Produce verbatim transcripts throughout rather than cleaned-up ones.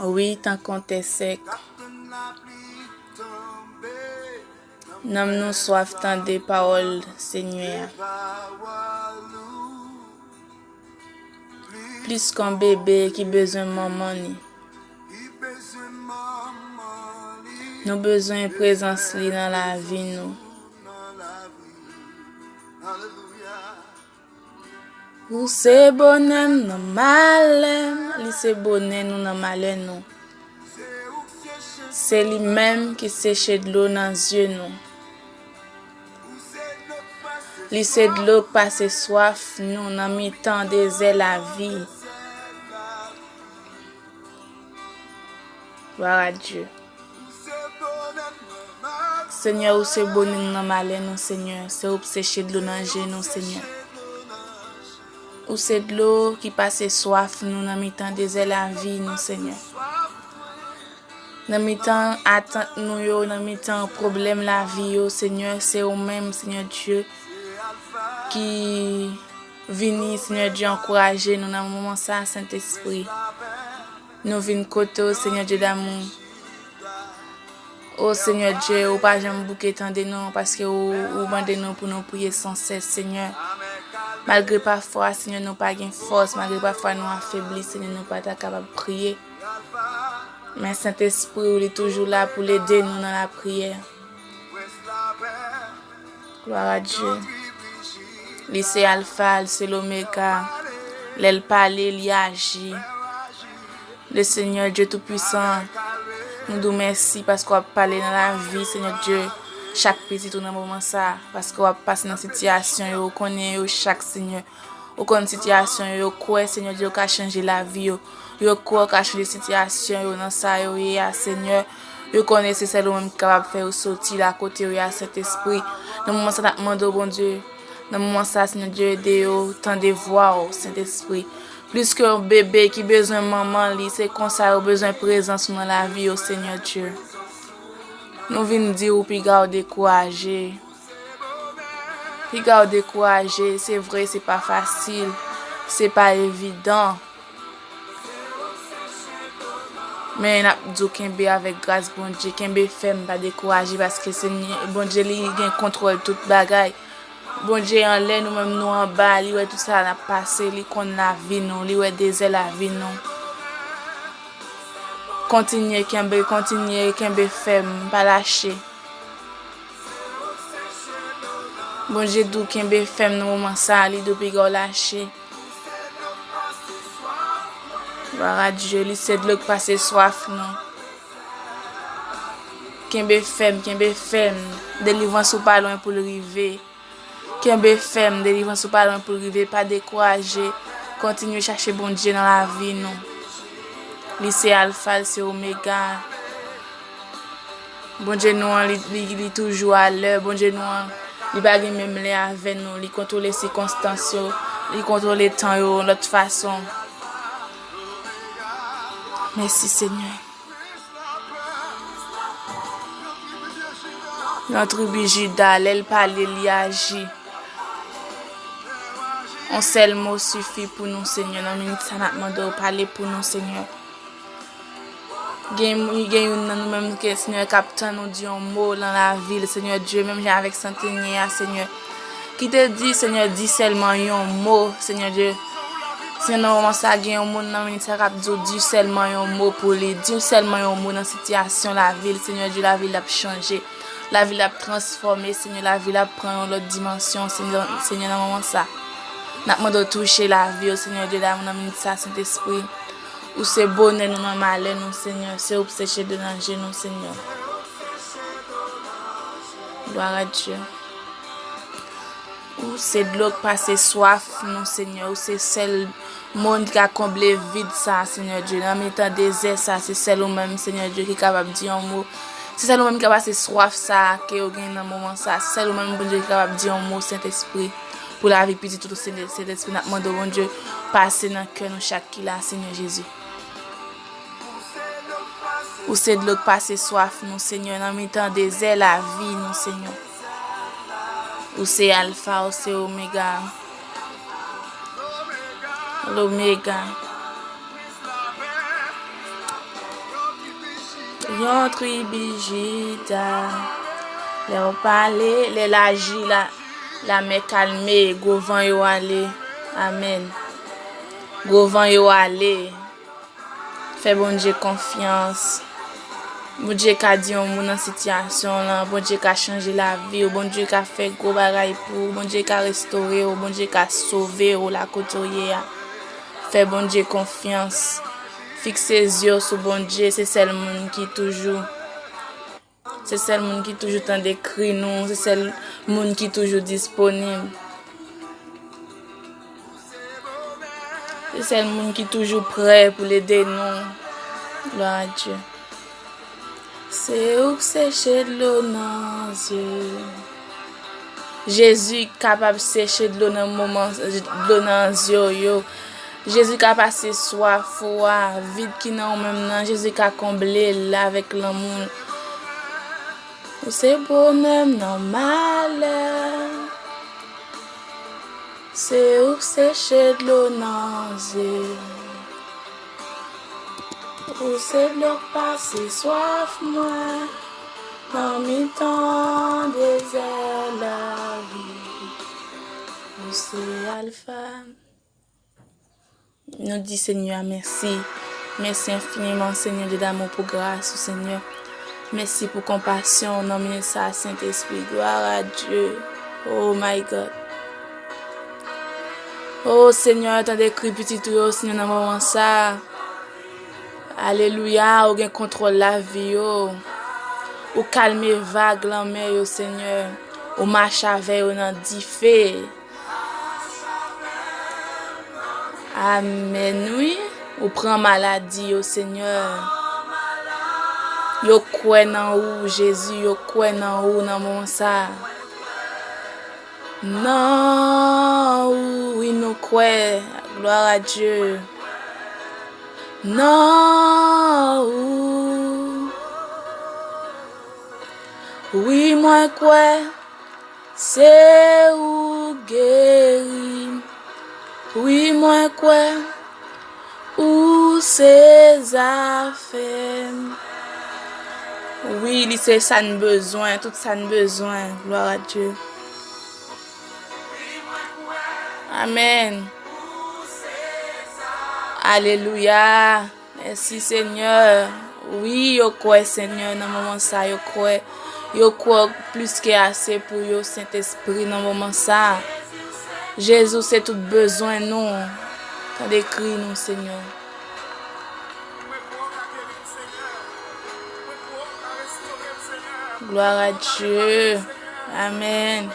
Wi, tankou tè sèk. Nanm nou swaf tande pawòl Senyè a. Plis ke yon bebe ki bezwen manman li. Nou bezwen prezans li nan lavi nou. Ou se bonè m nan malè m, li se bonè nou nan malè nou. Se li menm ki seche dlo nan zye nou. Li se dlo k pase swaf nou nan mitan dezè lavi. Glwa a Dye. Senyè, ou se bonè nou nan malè nou, Senyè. Se ou k seche dlo nan je nou, Senyè. Ou se dlo ki pase swaf nou nan mitan dezè lavi nou, Senyè. Nan mitan atant nou yo, nan mitan pwoblèm lavi yo, Senyè, se ou menm, Senyè Dye, ki vini, Senyè Dye, ankouraje nou nan moman sa a, Sentespri. Nou vin kote w, Senyè Dye damou. O Senyè Dye, ou pa janm bouke tande nou, paske ou, ou mande nou pou nou priye san sès, Senyè. Malgre pafwa, Senyè, nou pa gen fòs, malgre pafwa nou afebli, Senyè, nou pa ta kapab priye. Men Sentespri w, li toujou la pou l ede nou nan lapriyè. Glwa a Dye. Li se Alfa, li se Lomega. Lè l pale, li aji. Le Senyè Dye Toupwisan, nou di w mèsi paske w ap pale nan lavi, Senyè Dye, chak pitit ou nan moman sa a, paske w ap pase nan sitiyasyon yo, ou konnen yo chak, Senyè. Ou konn sitiyasyon yo, yo kwè, Senyè Dye, ou ka chanje lavi yo. Yo kwè ou ka chanje sitiyasyon yo nan sa yo ye a, Senyè. Yo konnen se sèl ou menm ki kapab fè yo soti la kote yo ye a, Sentespri. Nan moman sa, n ap mande w, Bondye, nan moman sa, Senyè Dye, ede yo tande vwa w, Sentespri. Plis ke yon bebe ki bezwen manman li, se konsa yo bezwen prezans ou nan lavi yo, Senyè Dye. Nou vin di w piga w dekouraje. Piga w dekouraje, se vre, se pa fasil, se pa evidan. Men n ap di w kenbe avèk gras Bondye, kenbe fèm, pa dekouraje, paske Senyè Bondye li gen kontwòl tout bagay. Bondye anlè, nou menm nou anba, li wè tout sa n ap pase, li konn lavi nou, li wè dezè lavi nou. Kontinye kenbe, kontinye kenbe fèm, pa lache. Bondye di w kenbe fèm nan moman sa a, li di w piga w lache. Glwa a Dye, li se dlo k pase swaf nou. Kenbe fèm, kenbe fèm. Delivrans ou pa lwen pou l rive. Kenbe fèm, delivrans ou pa lwen pou l rive, pa dekouraje. Kontinye chache Bondye nan lavi nou. Li se Alfa, li se Omega. Bondye nou an, li, li, li toujou alè. Bondye nou an, li pa gen menm lè avè nou. Li kontwole sikonstans yo. Li kontwole tan yo yon lòt fason. Mèsi, Senyè. Nan tribi Jida, lè l pale, li aji. Yon sèl mo sifi pou nou, Senyè. Nan minit sa, n ap mande w pale pou nou, Senyè. Gen, gen youn nan nou menm ke Senyè k ap tann ou di yon mo nan lavi l, Senyè Dye, menm jan avèk santenye a, Senyè. Ki te di, Senyè, di sèlman yon mo, Senyè Dye. Senyè, nan moman sa, gen yon moun nan minit sa k ap di w, di sèlman yon mo pou li, di sèlman yon mo nan sitiyasyon lavi l, Senyè Dye, lavi l ap chanje. Lavi l ap transfòme, Senyè, lavi l ap pran yon lòt dimansyon, Senyè, Senyè, nan moman sa. N ap mande w touche lavi yo, Senyè Dye damou, nan minit sa, Sentespri. Ou se bonè nou nan malè nou, Senyè. Se ou k seche dlo nan je nou, Senyè. Glwa a Dye. Ou se dlo k pase swaf nou, Senyè. Ou se sèl moun ki ka konble vid sa, Senyè Dye. Nan mitan dezè sa, se sèl ou menm, Senyè Dye, ki kapab di yon mo. Se sèl ou menm ki ka pase swaf sa ke yo gen nan moman sa. Se sèl ou menm, Bondye, ki kapab di yon mo, Sentespri, pou lavi pitit ou, Senyè, Sentespri. N ap mande w, Bondye, pase nan kè nou chak ki la, Senyè Jezi. Ou se dlo k pase swaf nou, Senyè, nan mitan dezè lavi nou, Senyè. Ou se Alfa, ou se Omega. Lomega. Yon tribi Jida. Lè w pale, lè l aji, la, lamè kalme, gwo van yo ale. Amèn. Gwo van yo ale. Fè Bondye konfyans. Bondye ka di yon moun nan sitiyasyon w lan, Bondye ka chanje lavi w, Bondye ka fè gwo bagay pou ou, Bondye ka restore w, Bondye ka sove w la kote w ye a. Fè Bondye konfyans. Fikse zye w sou Bondye, se sèl moun ki toujou, se sèl moun ki toujou tande kri nou, se sèl moun ki toujou disponib. Se sèl moun ki toujou prè pou l ede nou. Glwa a Dye. Se ou k seche dlo nan zye. Jezi kapab seche dlo nan moman, dlo nan zye w yo. Jezi ka pase swaf ou a, vid ki nan ou menm nan, Jezi ka konble l avèk lanmou l. Ou se bonè m nan malè. Se ou k seche dlo nan zye. Ou se dlo k pase swaf mwen nan mitan dezè lavi. Ou se Alfa. Nou di Senyè a mèsi. Mèsi enfiniman, Senyè Dye damou, pou gras ou, Senyè. Mèsi pou konpasyon w nan minit sa a, Sentespri. Gloire à Dieu. Oh my God. Oh Senyè, tande kri pitit ou yo, Senyè, nan moman sa a. Alelouya, ou gen kontwòl lavi yo. Ou kalme vag lanmè yo, Senyè. Ou mache avè yo nan dife. Amèn, wi. Ou pran maladi yo, Senyè. Yo kwè nan ou, Jezi. Yo kwè nan ou nan moman sa a. Nan ou, wi, nou kwè. Gloire à Dieu. Nan ou. Wi, mwen kwè. Se ou geri m. Wi, mwen kwè ou se zafè m. Wi, li se sa n bezwen, tout sa n bezwen. Gloire à Dieu. Amèn. Alelouya. Mèsi, Senyè. Wi, yo kwè, Senyè, nan moman sa, yo kwè. Yo kwè w plis ke ase pou yo, Sentespri, nan moman sa. Jezi, se tout bezwen nou. Tande kri nou, Senyè. Gloire à Dieu. Amèn.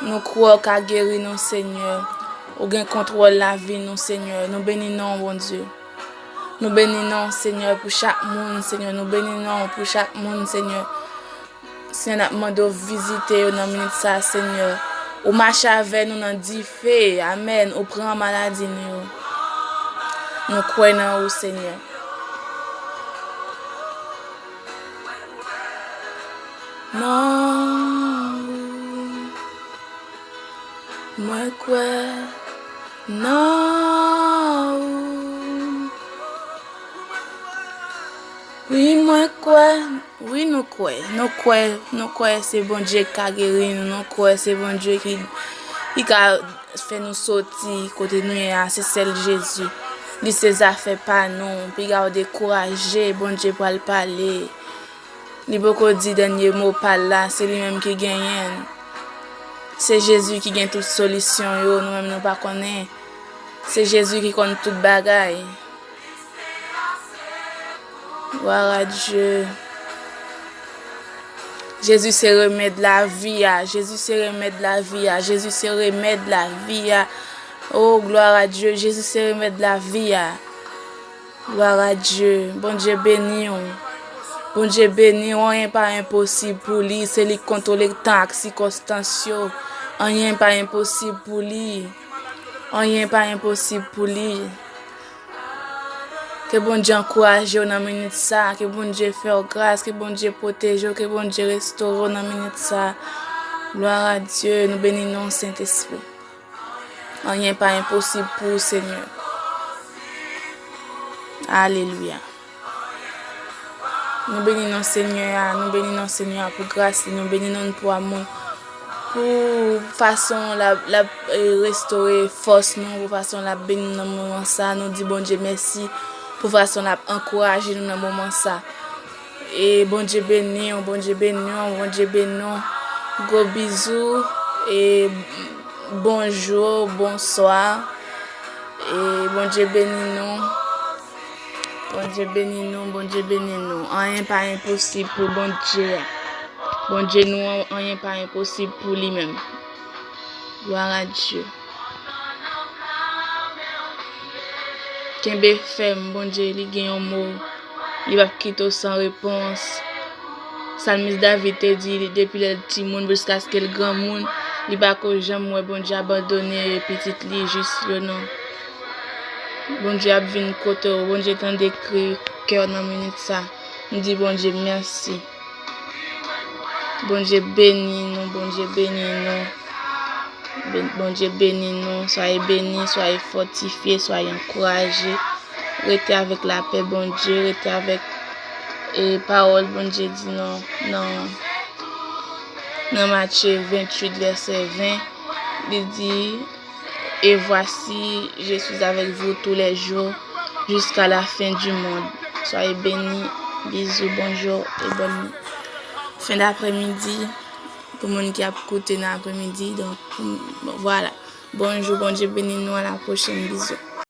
Nou kwè w ka geri nou, Senyè. Ou gen kontwòl lavi nou, Senyè. Nou beni non w, Bondye. Nou beni non w, Senyè, pou chak moun, Senyè. Nou beni non w pou chak moun, Senyè. Senyè, n ap mande w vizite yo nan minit sa a, Senyè. Ou mache avè nou nan dife. Amèn. Ou pran maladi nou yo. Nou kwè nan ou, Senyè. Nan ou. Mwen kwè nan ou. Wi, mwen kwè. Wi, nou kwè. Nou kwè, nou kwè se Bondye k ka geri nou. Nou kwè se Bondye ki, ki ka fè nou soti kote nou ye a. Se sèl Jezi. Li se zafè pa nou. Piga w dekouraje, Bondye pral pale. Li poko di dènye mo pa l la, se li menm ki genyen l. Se Jezi ki gen tout solisyon yo, nou menm nou pa konnen. Se Jezi ki konn tout bagay. Gloire à Dieu. Jezi se remèd lavi a. Jezi se remèd lavi a. Jezi se remèd lavi a. Oh, gloire à Dieu. Jezi se remèd lavi a. Gloire à Dieu. Bondye beni w. Bondye beni w. Anyen pa enposib pou li. Se li k kontwole tan ak sikonstans yo. Anyen pa enposib pou li. Anyen pa enposib pou li. Ke Bondye ankouraje w nan minit sa. Ke Bondye fè w gras. Ke Bondye pwoteje w. Ke Bondye restore w nan minit sa. Gloire à Dieu. Nou beni non w, Sentespri. Anyen pa enposib pou ou, Senyè. Alelouya. Nou beni non Senyè a, nou beni non Senyè a pou gras li, nou beni non pou amou, pou fason l ap, l ap, e, restore fòs nou, pou fason l ap beni nou nan moman sa. Nou di Bondye mèsi pou fason l ap ankouraje nou nan moman sa. E Bondye beni w, Bondye beni w, Bondye beni w. Gwo bizou, e bonjou, bonswa. E Bondye beni nou. Bondye beni nou, Bondye beni nou. Anyen pa enposib pou Bondye a. Bondye nou an, anyen pa enposib pou li menm. Gloire à Dieu. Kenbe fèm, Bondye, li gen yon mo. Li p ap kite w san repons. Salmis David te di, depi lè l timoun jiskaske l granmoun, li pa ko janm wè Bondye abandone pitit li jis yo, non. Bondye ap vin kote w. Bondye tande kri kè w nan minit sa. M di Bondye mèsi. Bondye beni nou, Bondye beni nou. Ben- Bondye beni nou. Soyez bénis, soyez fortifiés, soyez encouragés. Rete avèk lapè Bondye, rete avèk, e, pawòl Bondye di nan, nan, nan Matye venntuit vèsè ven. Li di, Et voici, je suis avec vous tous les jours jusqu'à la fin du monde. Soyez bénis, bisous, bonjou e bòn fen daprèmidi pou moun ki ap koute nan aprèmidi. Donk, bon, vwala. Bonjou, Bondye beni nou, a la pwochèn, bizou.